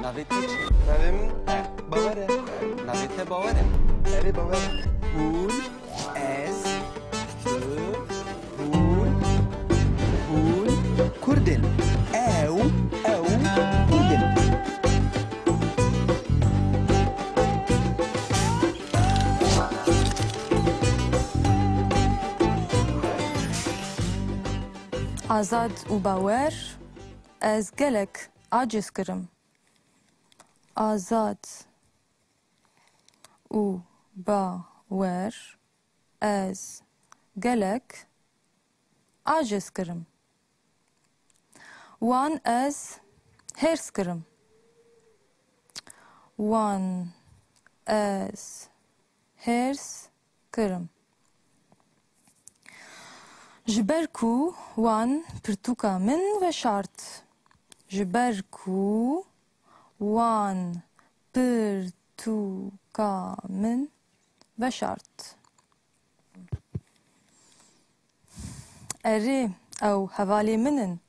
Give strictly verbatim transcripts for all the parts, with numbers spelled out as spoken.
Navê te çi? Navê min Bawer e. Navê te Bawer e? Erê, Bawer e. Hûn, ez, tu, hûn, hûn Kurd in. Ew, ew Kurd in. Azad û Bawer, ez gelek aciz kirim. Azad û Bawer, ez gelek aciz kirim. Wan ez hêrs kirim. Wan ez hêrs kirim. Ji ber ku wan pirtûka min veşart. Ji ber ku wan pirtûka min veşart. Erê, ew hevalê min in.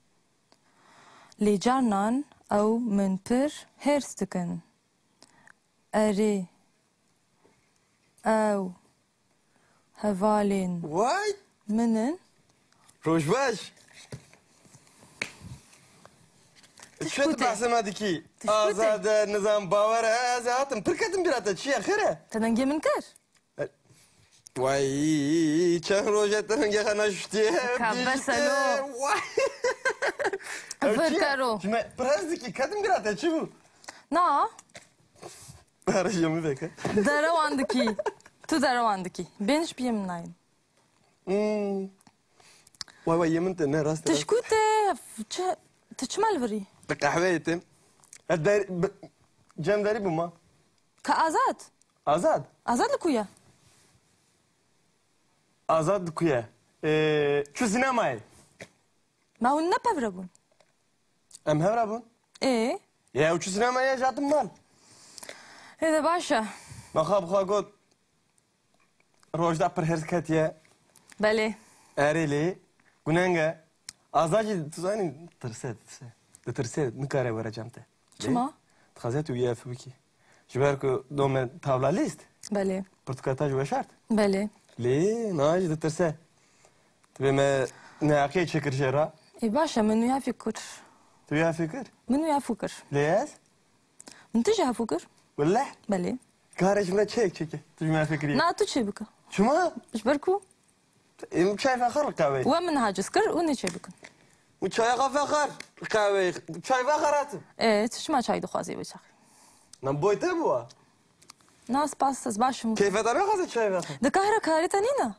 Lê carnan ew min pir hêrs dikin. Erê, ew hevalên Way! min in. Roj baş. Çi tu behsê me dikî? Azade, nizam, Bawer e, ez ê hatim. Pir ketim bîra te, çi ye, xêr e? Te dengê min kir? E, way, çend roj e te dengê xwe neşuştiye. Ka bes e lo. Way. Vir kero. Ji me pir hez dikî, ketim bîra te, çi bû? Na. Arê ji min veke. Derewan dikî. Tu derewan dikî. Bên ji piyê min nayên. Hmm. Way way, yê min te ne, rast e, rast. Tişkû te, çi, tu çima li virî? Di qehweyê te. Ez der-, bi-, cem derî bûma. Ka Azad? Azad? Azad li ku ye? Azad li ku ye? Ee, çû sînemayê. Ma hûn ne pevre bûn? Em hevra bûn. Ê? Ya, ew çû sînemayê, ez hatim mal. Ê de baş e. Me xwe bi xwe got, Rojda pir hêrs ketiye. Belê. Erê lê, guneng e. Azad jî, tu zanî, tirse, tirse. Ditirse, nikare were cem te. Çima? Dixwaze tu wî ef bikî. Ji ber ku dome tavla lîst. Belê. Pirtûka te ji weşart. Belê. Lê niha jî ditirse. Dibê me neheqiyê çêkir jê re. Ê, baş e, min wî hefî kir. Tu wî hefî kir? Min wî hefî kir. Lê ez? Min tu jî hefû kir? Welleh? Belê. Kare ji me çek çeke. Tu ji me fikirî. Na, tu çê bike. Çima? Ji ber ku? Em çay vexer li qehweyê. We min haciz kir û nê çê bikin. Min çaya xwe vexer li qehweyê. Çay vexer hatim. E, tu çima çay dixwazî wê çaxê? Na boy te bû wa? Na, spas, ez baş im. Keyfe te naxwaze çay vexer? Di kahre karê te nîne?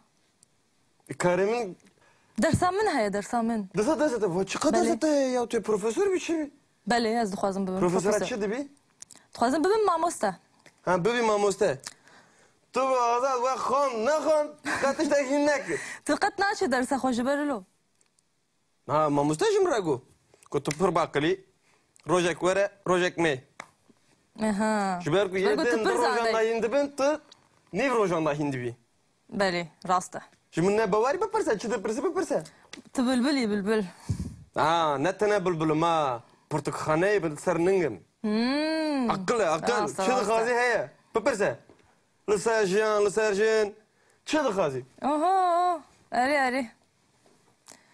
Karê min. Dersa min heye, dersa min. Dersa, dersa te, va çiqas dersa te heye ya, tu yê profesor bî, çi bî? Belê, ez dixwazim bibim profesor. Profesora çi dibî? Dixwazim bibim mamoste. Ha, bibî mamoste. Tu bi Azad we xwend, nexwend, qet tiştek hîn nekir. Tu qet naçê dersa xwe ji ber lo. Ha, mamoste ji min re got. Got, tu pir baqilî, rojek were, rojek mê. Aha. Ji ber ku yê din di rojan de hîn dibin, tu nîv rojan de hîn dibî. Belê, rast e. Ji min ne bawerî bipirse, çi dipirsî bipirse. Tu bilbilî, bilbil. Ha, ne tene bilbilim ha. Pirtûkxaneyê bi ser ningim. Hmm. Aqil e, aqil. Rast e, rast e. Çi dixwazî heye. Bipirse. Li ser jiyan, li ser jin. Çi dixwazî? Oho, erê, erê.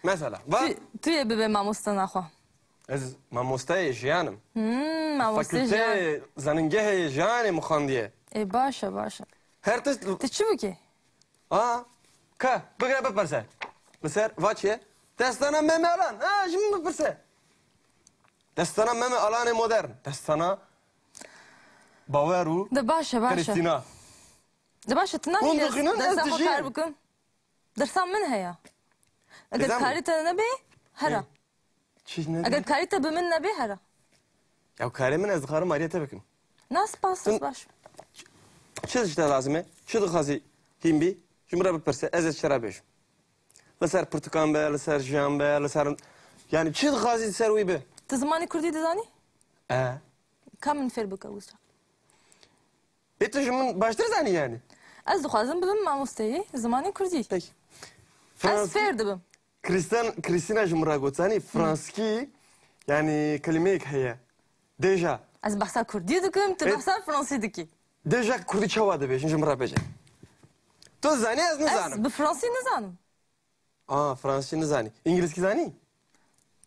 Mesela, va. Tu, tu yê bibe mamoste naxwe. Ez mamosteyê jiyan im. Hmm, mamosteyê jiyan. Fakülteyê, zanîngehê jiyanê min xwendiye. Ê, baş e, baş e. Her tişt. Tu çi bikî? A, ke, bigire bipirse. Li ser, va çi ye? Destana Meme Alan. Ha, ji min bipirse. Destana Meme Alanê modern. Destana Bawer û Krîstîna. De baş e, baş e. De baş e, tu nahî dersa xwe kar bikin. Dersa min heye. Eger karî te nebe, here. Çi ne? Eger karî te bi min nebe, here. Ya karê min, ez dixwarim aliyê te bikim. Na, spas, ez baş. Çi ji te lazim e? Çi dixwazî hîn bî? Ji min re bipirse, ez ê çi re bêjim. Li ser pirtûkan be, li ser jiyan be, li ser, yani çi dixwazî li ser wî be. Tu zimanê kurdî dizanî? E. Ka min fêr bike wisa. Ê, tu ji min baştir zanî yani? Ez dixwazim bibim mamosteyê zimanê kurdî. Peki. Ez fêr dibim. Krîstan-, Krîstîna ji min re got, zanî, franskî, yani kelimeyek heye. Déjà. Ez behsa kurdî dikim, tu behsa fransî dikî. Déjà kurdî çawa dibêjin, ji min re bêje. Tu zanî, ez nizanim. Ez bi fransî nizanim. Aa, fransî nizanî. Îngilîzkî zanî?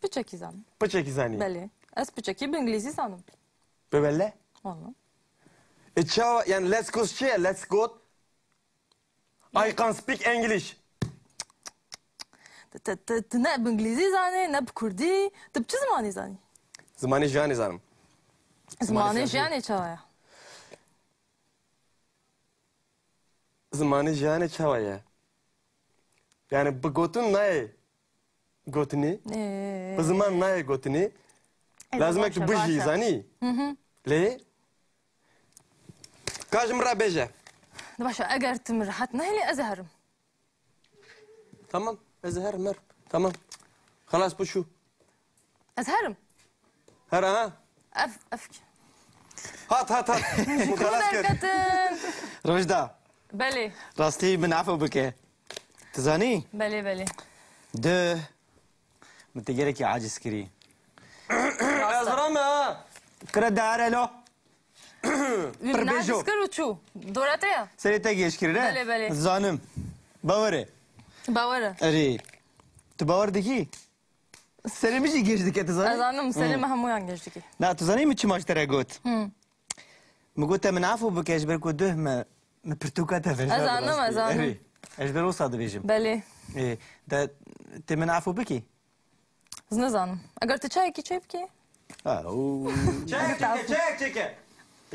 Piçekî zanim. Piçekî zanî? Belê. Ez piçekî bi îngilîzî zanim. Bi belle? Walla. E, çawa, yani let's go çi ye? Let's go. I can speak English. Tu, tu, tu ne bi îngilîzî zanî, ne bi kurdî. Tu bi çi zimanî zanî? Zimanê jiyanê zanim. Zimanê jiyanê çawa ye? Zimanê jiyanê çawa ye? Yani bi gotin nayê gotinî. Ee. Bi ziman nayê gotinî. Lazim e tu bijî, zanî. Lê ka ji min re bêje. Baş e, eger tu min rehet nehêlî, ez ê herim. Tamam, ez ê herim, her. Tamam. Xelas, bu şu. Ez herim. Her ha? Ev, ev. Hat, hat, hat. Xelas kir. Derketin. Rojda. Belê. Rastî min efo bike. Tu zanî? Belê, belê. Duh. Min te gelekî aciz kirî. Ez rame ha. Kira dare lo. Wî min aciz kir û çû. Dora te ye? Serê te gêj kirî, ne? Belê, belê. Zanim. Bawer e. Bawer e. Erê. Tu bawer dikî? Serê min jî gêj dike, tu zanî? Ez zanim, serê me hemûyan gêj dike. Na, tu zanî min çima ji te re got? Hı. Min got, te min afû bike, ji ber ku duh me, me pirtûka te vejart. Ez zanim, ez zanim. Erê, ez ji ber wisa dibêjim. Belê. Ê, de, tê min afû bikî? Ez nizanim. Eger tu çayekî çêbikî? Ha, o. Çayek çêke, çayek çêke.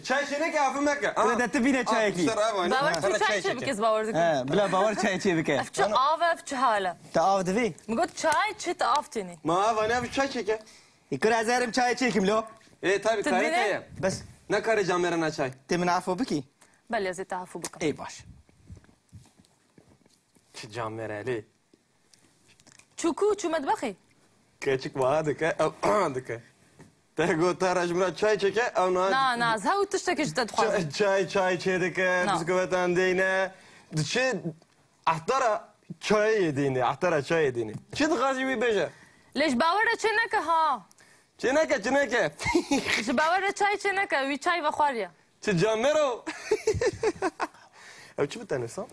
Çay çêneke, afû meke. Kule de tu bîne çayekî. Bawer tu çay çêbikî, ez bawer dikim. He, bila bawer çay çêbike. Ev çi av e, ev çi hal e? Te av divê? Min got çay çi, tu av tênî. Ma av ne, ev çay çêke. Î kura ez herim çayê çêkim lo. Ê, tabii, karê te ye. Bes. Ne karê camêrana çay. Tê min afû bikî? Belê, ez ê te afû bikim. Ê, baş. Çi camêre lê. Çû ku, çû medbexê. Keçik wiha dike, ew dike. Te got, te re ji min re çay çêke, ew na. Na, na, ez hew tiştekî ji te dixwazim. Çay, çay, çay çê dike, biskûvetan deyne. Diçe Ehtara çayê yê dînê, ehtara çayê dînê. Çi dixwazî wî bêje? Lê ji bawer re çê neke ha. Çê neke, çê neke. Ji bawer re çay çê neke, wî çay vexwariye. Çi camêro. Ew çi bi te nivîsa?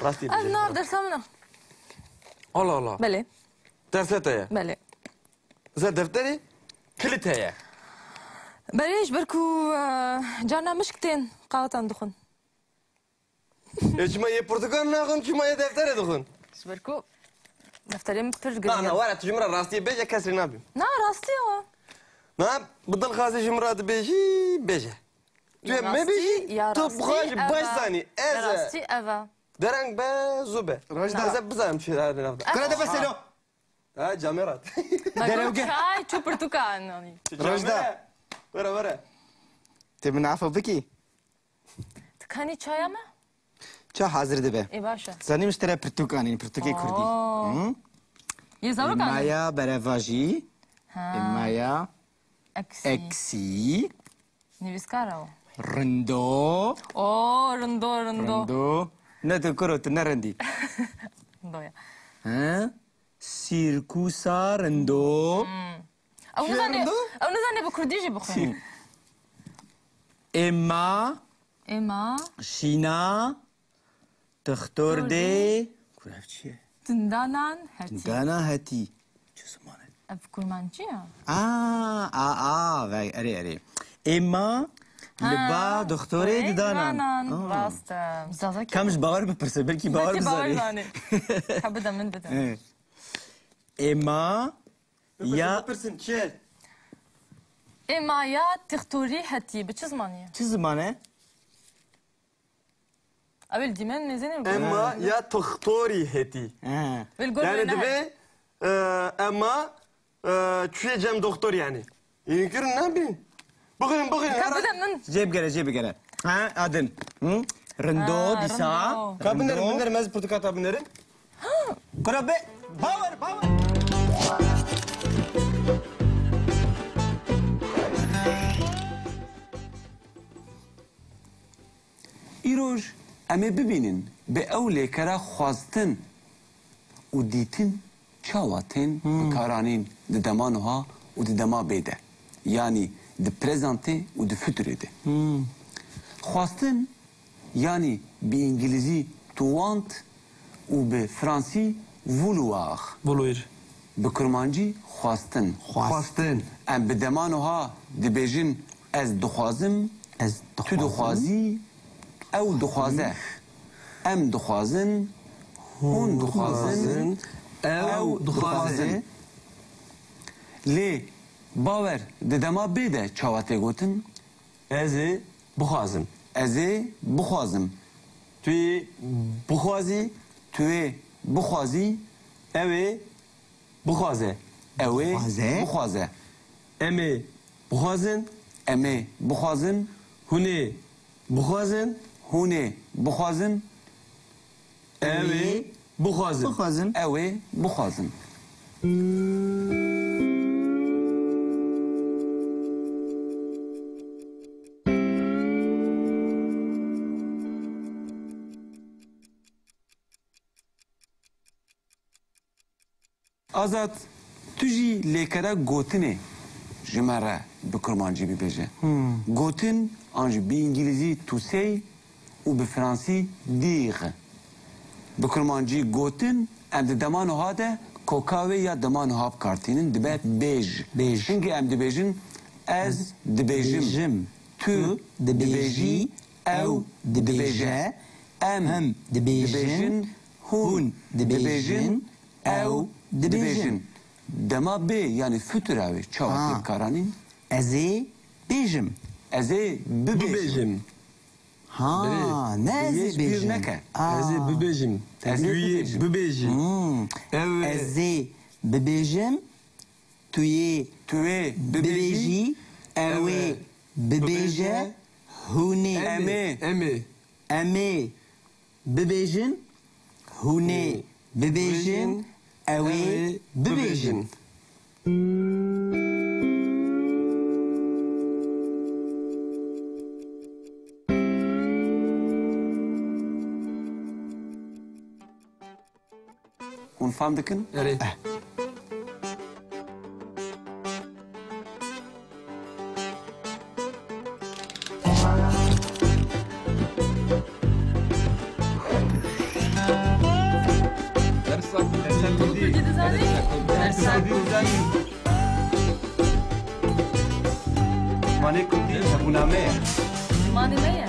Rastî bêje. Ev nav dersa min e. Allah Allah. Belê. Derse te ye? Belê. Zer defterê kilit heye? Belê, ji ber ku, e, carna mişk tên qaxetan dixwin. Ê, çima yê pirtûkan naxwin, çima yê defterê dixwin? Ji ber ku defterê min pir girîng e. Na, na, were, tu ji min re rastiyê bêje, kes rê nabîm. Na, rastî ye. Na, bi dilxazî ji min re dibêjî, bêje. Tu yê mebêjî, tu bi xwe jî baş zanî. Ez e. Rastî ev e. Dereng be, zû be. Rojda. Ez ê bizanim çi hate nav de. Kura de beselo. Ha, camêrat. Derewge. Çay, çû pirtûkan anî. Rojda. Were, were. Tê min afo bikî? Tu kanî çaya me? Ça hazir dibe. Ê, baş e. Zanîm ji te re pirtûk anîn, pirtûkê kurdî. Oo. Hı? Yê zarokan e? Êmaya berevajî. Ha. Êmaya. Eksî. Eksî. Nivîskar e o. Rindo. Oo, rindo, rindo. Rindo. Ne tu kuro, tu ne rindî. Rindo ya. He? Sîrkûsa rindo. Hmm. Ew nizane, ew nizane bi kurdî jî bixwîne. Êma. Êma. Şîna. Tixtor dê. Kur ev çi ye? Tindanan hetî. Tindanan hetî. Çi ziman e? Ev kurmancî ya. A, a, a, vey, erê, erê. Êma li ba doktorê didanan. Aa. Rast e. Zazakî. Kam ji bawer bipirse, belkî bawer bizanê. Belkî bawer zanê. Ka bide min bide. Evet. Êma ya. Bipirsin, çi? Êma ya tixtorî hetî, bi çi zimanî ye? Çi ziman e? Ew li dîmen nêzînin. Ema ya toxtorî hetî. He. Yanî divê, e, ema, e, çûye cem doktor yanî. Înkirin nabîn. Bixwînin, bixwînin. Ka bide min. Jê bigere, jê bigere. Ha, adin. Hı? Rindo, dîsa. Rindo. Ka binerin, binerin, ez pirtûka ta binerin. Kura be, bawer, bawer. Îroj em ê bibînin bi ew lêkera xwestin û dîtin çawa tên bikaranîn di dema nuha û di dema bê de. yanî di prezantê û di futurê de. Xwestin, yanî bi îngilîzî to want û bi fransî vouloir. Vouloir. Bi kurmancî xwestin. Xwestin. Em bi dema niha dibêjin ez dixwazim, Ez tu dixwazim. dixwazî, ew dixwaze. Em dixwazin, hûn dixwazin, Dixwazin. Ew ew dixwaze. dixwazin. Lê bawer di dema bê de çawa tê gotin? Ez ê bixwazim. Ez ê bixwazim. Tu yê bixwazî. Tu yê bixwazî. Ew ê bixwaze. Ew ê Bixwaze. bixwaze. Em ê bixwazin. Em ê bixwazin. Hûn ê bixwazin. Hûn ê bixwazin. Ew ê bixwazin. Bixwazin. Ew ê bixwazin. Azad, tu jî lêkere gotinê ji me re bi kurmancî bibêje. Hmm. Gotin an jî bi îngilîzî to say û bi fransî dire. Bi kurmancî gotin em di dema niha de koka wê ya dema niha bi kar tînin dibe bêj. Bêj. Çimkî em dibêjin ez dibêjim. Dibêjim. Tu Tu dibêjî, dibêjî, ew ew dibêje, dibêje, em em dibêjin, dibêjin, hûn hûn dibêjin, dibêjin, ew ew dibêjin. dibêjin. Dema bê, yanî futura wê çawa Ha. tê bikaranîn? Ez ê bêjim. Ez ê bibêjim. Bibêjim. Ha, Birê, ne ez ê bêjim. Yê ji bîr neke. Aa. Ez ê bibêjim. Ez ê Tu yê bibêjim. bibêjî. Hmm. Ew ê Ez ê bibêjim. Tu yê Tu yê bibêjî. bibêjî. Ew ê Ew ê bibêje. bibêje. Hûn ê. Em ê. Em ê. Em ê bibêjin. Hûn ê Hûn ê bibêjin. bibêjin. Ew ê Ew ê bibêjin. bibêjin. Hûn fam dikin? Erê. Dersa, dersa Kurdî. Kurdî dizanî? Dersa Kurdî dizanî. Zimanê Kurdî hebûna me ye. Zimanê me ye.